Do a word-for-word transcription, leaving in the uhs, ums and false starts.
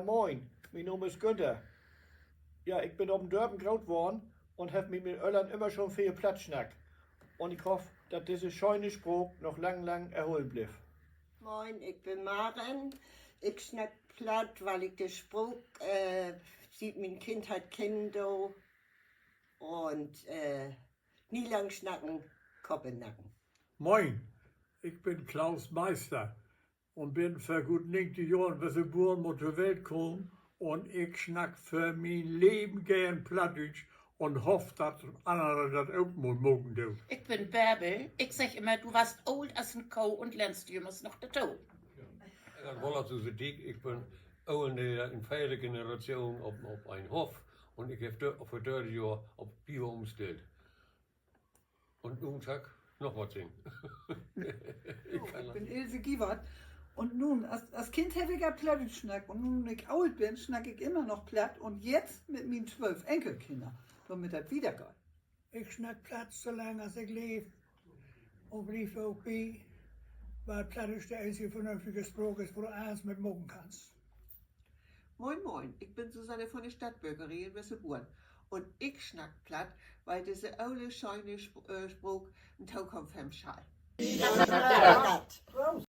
Moin, mien Naam is Günter. Ja, ik bün op 'n Dörp groot worrn un heff mit mien Öllern ümmer schon veel Platt snackt. Un ik hoff, dat disse schöne Spraak noch lang, lang erholen blifft. Moin, ik bün Maren. Ik snack Platt, wiel ik de Spraak siet mien Kindheit kennen do. Un nie lang snacken, Kopp in Nacken. Moin, ik bün Klaus Meister un bün vör goot negentig Johren in Wasserburg op de Welt kamen un ik snack för mien Leven geern Plattdüütsch un hoff, dat annere dat ok mal maken doot. Ik bün Bärbel. Ik segg ümmer, du warrst oolt as en Koh un lernst jümmers noch dorto. Dat Woller Susediek, ik bün Olendeerder in veerde Generation op, op en Hoff un ik heff dör-, vör dörtig Johr op Pieper ümstellt. Un nu sall ik noch wat seggen. Ik bün Ilse Giewert. Un nu, as, as Kind heff ik al Plattdüütsch snackt un nu, nu ik oolt bün, snack ik ümmer noch Platt un jetzt mit mien twölf Enkelkinner, dormit dat wiedergeiht. Ik snack Platt so lang as ik leev un bliev dor ok bi, wiel Plattdüütsch de eenzige vernünftige Spraak is, wo du allens mit maken kannst. Moin, moin, ik bün Susanne von de Stadtbökerie in Wasserburg un ik snack Platt, wiel disse ole, schöne Sp-, äh, Spraak en Tokunft hebben schall.